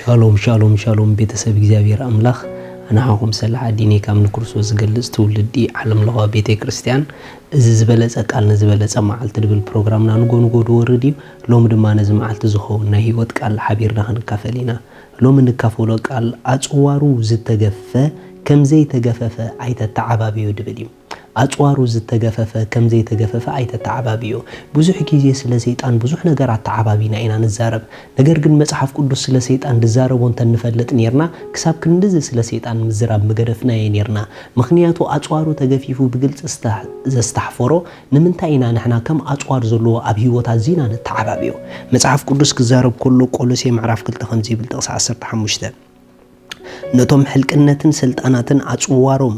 ሻሎም ሻሎም ሻሎም፣ ቤተሰብ እግዚኣብሔር ኣምላኽ ኣናሃኹም ሰላሕ ኣዲኔ ካብ ንክርስቶስ ዝገልጽ ትውልዲ ዓለም ለኸ ቤተ ክርስቲያን። እዚ ዝበለጸ ቃል ንዝበለጸ መዓልቲ ድብል ፕሮግራምና ንጎ ንጎ ድወርድ እዩ። ሎሚ ድማ ነዚ መዓልቲ ዝኸውን ናይ ህይወት ቃል ሓቢርና ክንካፈል ኢና። ሎሚ ንካፈሎ ቃል ኣጽዋሩ ዝተገፈ ከም ዘይተገፈፈ ኣይተተዓባብዮ ድብል እዩ። ኣጽዋሩ ዝተገፈፈ ከም ዘይተገፈፈ ኣይተተዓባብዮ። ብዙሕ ግዜ ስለ ሰይጣን ብዙሕ ነገር ኣተዓባቢና ኢና ንዛረብ። ነገር ግን መጽሓፍ ቅዱስ ስለ ሰይጣን ድዛረቦ እንተንፈልጥ ኔርና፣ ክሳብ ክንድዚ ስለ ሰይጣን ምዝራብ ምገደፍናዮ ኔርና። ምኽንያቱ ኣጽዋሩ ተገፊፉ ብግልጺ ስታ-፣ ዘስታሕፈሮ ንምንታይ ኢና ንሕና ከም ኣጽዋር ዘለዎ ኣብ ህይወት ኣዚና ንተዓባብዮ? መጽሓፍ ቅዱስ ክዛረብ ከሎ ቆሎሴ ምዕራፍ ክልተ ከምዚ ይብል፣ ጥቕሲ ዓሰርተ ሓሙሽተ፣ ነቶም ሕልቅነትን ስልጣናትን ኣጽዋሮም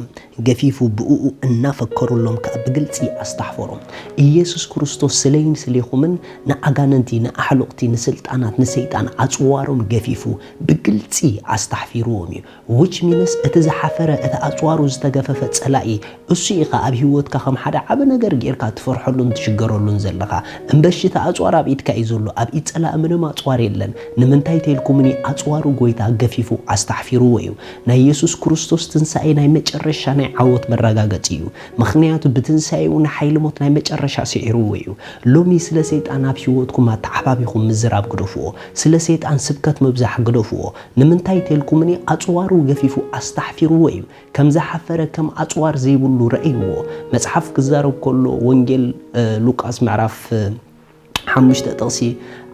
ገፊፉ ብእኡ እናፈከሩሎም ከኣ ብግልጺ ኣስታሕፈሮም። ኢየሱስ ክርስቶስ ስለይን ስሌኹምን ንኣጋንንቲ፣ ንኣሕሉቕቲ፣ ንስልጣናት፣ ንሰይጣን ኣጽዋሮም ገፊፉ ብግልጺ ኣስታሕፊርዎም እዩ። Which means እቲ ዝሓፈረ፣ እቲ ኣጽዋሩ ዝተገፈፈ ጸላኢ እሱ ኢኻ ኣብ ህይወትካ ከም ሓደ ዓቢ ነገር ጌርካ ትፈርሐሉን ትሽገረሉን ዘለኻ። እምበሺ እቲ ኣጽዋር ኣብ ኢድካ እዩ ዘሎ፣ ኣብ ኢድ ጸላኢ ምንም ኣጽዋር የለን። ንምንታይ ተልኩምኒ ኣጽዋሩ ጎይታ ገፊፉ ኣስታሕፊርዎ እዩ። ናይ የሱስ ክርስቶስ ትንሳኤ ናይ መጨረሻ ናይ ዓወት መረጋገጺ እዩ። ምኽንያቱ ብትንሳኤኡ ንሓይሊ ሞት ናይ መጨረሻ ስዒርዎ እዩ። ሎሚ ስለ ሰይጣን ኣብ ህይወትኩም ኣተዓባቢኹም ምዝራብ ግደፍዎ። ስለ ሰይጣን ስብከት ምብዛሕ ግደፍዎ። ንምንታይ ተልኩምኒ ኣጽዋሩ ገፊፉ ኣስታሕፊርዎ እዩ። ከም ዝሓፈረ ከም ኣጽዋር ዘይብሉ ረእይዎ። መጽሓፍ ክዛረብ ከሎ ወንጌል፣ እ፣ ሉቃስ ምዕራፍ፣ እ፣ ሓሙሽተ ጥቕሲ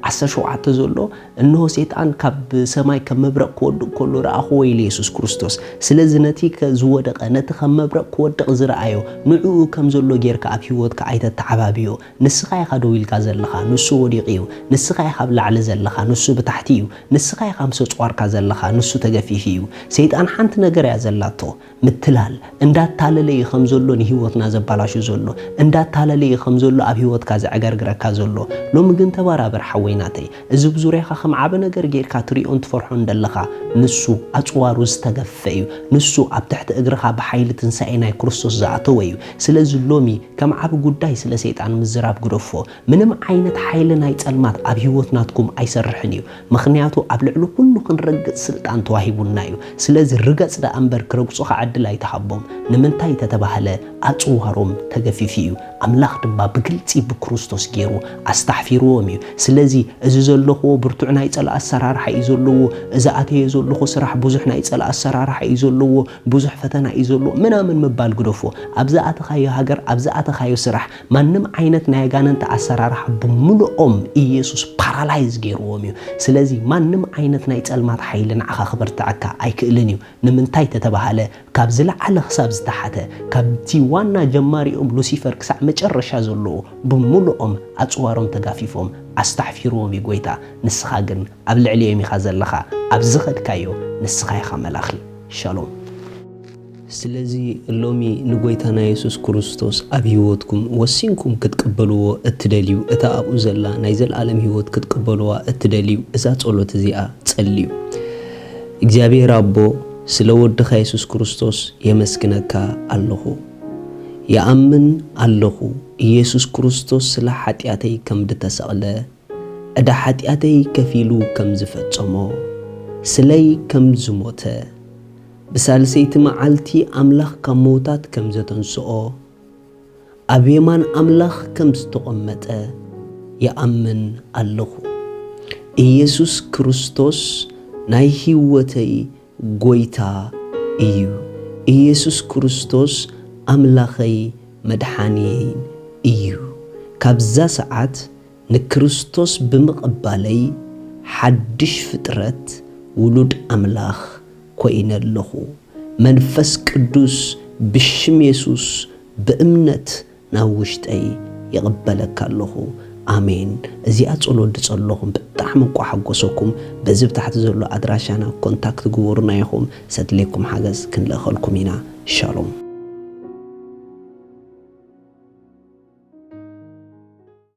ዓሰርተ ሸውዓተ ዘሎ፣ እንሆ ሰይጣን ካብ ሰማይ ከም መብረቕ ክወድቕ ከሎ ረኣኽዎ ኢሉ የሱስ ክርስቶስ። ስለዚ ነቲ ከ-፣ ዝወደቐ፣ ነቲ ከም መብረቕ ክወድቕ ዝረኣዮ ንዕኡ ከም ዘሎ ጌርካ ኣብ ህይወትካ ኣይተተዓባብዮ። ንስኻ ኢኻ ደው ኢልካ ዘለኻ፣ ንሱ ወዲቑ እዩ። ንስኻ ኢኻ ኣብ ላዕሊ ዘለኻ፣ ንሱ ብታሕቲ እዩ። ንስኻ ኢኻ ምስ ኣጽዋርካ ዘለኻ፣ ንሱ ተገፊፉ እዩ። ሰይጣን ሓንቲ ነገር እያ ዘላቶ፣ ምትላል። እንዳታለለ እዩ ከም ዘሎ ንህይወትና ዘባላሹ ዘሎ፣ እንዳታለለ እዩ ከም ዘሎ ኣብ ህይወትካ ዘዕገርግረካ ዘሎ። ሎሚ ግን ተባራበር ሓወይ ናተይ፣ እዚ ብዙርያኻ ከም ዓቢ ነገር ጌርካ ትሪኦን ትፈርሖን ደለኻ፣ ንሱ ኣጽዋሩ ዝተገፈ እዩ። ንሱ ኣብ ትሕቲ እግርኻ ብሓይሊ ትንሳኤ ናይ ክርስቶስ ዝኣተወ እዩ። ስለዚ ሎሚ ከም ዓቢ ጉዳይ ስለ ሰይጣን ምዝራብ ግደፎ። ምንም ዓይነት ሓይሊ ናይ ጸልማት ኣብ ህይወት ናትኩም ኣይሰርሕን እዩ። ምኽንያቱ ኣብ ልዕሊ ኩሉ ክንረግጽ ስልጣን ተዋሂቡና እዩ። ስለዚ ርገጽ ደኣ እምበር ክረግጹኻ ዕድል ኣይትሃቦም። ንምንታይ ተተባህለ ኣጽዋሮም ተገፊፉ እዩ። ኣምላኽ ድማ ብግልጺ ብክርስቶስ ገይሩ ኣስታሕፊርዎም እዩ። ስለዚ እዚ ዘለኽዎ ብርቱዕ ናይ ጸላኢ ኣሰራርሓ እዩ ዘለዎ፣ እዚ ኣተዮ ዘለኹ ስራሕ ብዙሕ ናይ ጸላኢ ኣሰራርሓ እዩ ዘለዎ፣ ብዙሕ ፈተና እዩ ዘለዎ ምናምን ምባል ግደፎ። ኣብ ዝኣተኻዮ ሃገር፣ ኣብ ዝኣተኻዮ ስራሕ ማንም ዓይነት ናይ ኣጋንንቲ ኣሰራርሓ ብምሉኦም ኢየሱስ ፓራላይዝ ገይርዎም እዩ። ስለዚ ማንም ዓይነት ናይ ጸልማት ሓይሊ ንዓኻ ክበርትዐካ ኣይክእልን እዩ። ንምንታይ ተተባሃለ ካብ ዝለዓለ ክሳብ ዝተሓተ፣ ካብቲ ዋና ጀማሪኦም ሉሲፈር ክሳዕ መጨረሻ ዘለዎ ብምሉኦም ኣጽዋሮም ተጋፊፎም ኣስታሕፊርዎም እዩ ጎይታ። ንስኻ ግን ኣብ ልዕሊኦም ኢኻ ዘለኻ፣ ኣብ ዝኸድካዮ ንስኻ ኢኻ መላኺ። ሻሎም። ስለዚ ሎሚ ንጎይታና የሱስ ክርስቶስ ኣብ ህይወትኩም ወሲንኩም ክትቅበልዎ እትደልዩ፣ እታ ኣብኡ ዘላ ናይ ዘለኣለም ህይወት ክትቅበልዋ እትደልዩ፣ እዛ ጸሎት እዚኣ ጸልዩ። እግዚኣብሔር ኣቦ፣ ስለ ወድኻ የሱስ ክርስቶስ የመስግነካ ኣለኹ። ይኣምን ኣለኹ፣ ኢየሱስ ክርስቶስ ስለ ሓጢኣተይ ከም ድተሰቕለ፣ ዕዳ ሓጢኣተይ ከፊሉ ከም ዝፈጸሞ፣ ስለይ ከም ዝሞተ፣ ብሳልሰይቲ መዓልቲ ኣምላኽ ካብ ምዉታት ከም ዘተንስኦ፣ ኣብ የማን ኣምላኽ ከም ዝተቐመጠ ይኣምን ኣለኹ። ኢየሱስ ክርስቶስ ናይ ህይወተይ ጎይታ እዩ። ኢየሱስ ክርስቶስ ኣምላኸይ መድሓንየይን እዩ። ካብዛ ሰዓት ንክርስቶስ ብምቕባለይ ሓድሽ ፍጥረት ውሉድ ኣምላኽ ኮይነ ኣለኹ። መንፈስ ቅዱስ ብሽም የሱስ ብእምነት ናብ ውሽጠይ ይቕበለካ ኣለኹ። ኣሜን። እዚኣ ጸሎት ድጸለኹም ብጣዕሚ እኳ ሓጎሰኩም። በዚ ብታሕቲ ዘሎ ኣድራሻና ኮንታክት ግበሩና ኢኹም። ሰድሌኩም ሓገዝ ክንልእኸልኩም ኢና። ሻሎም።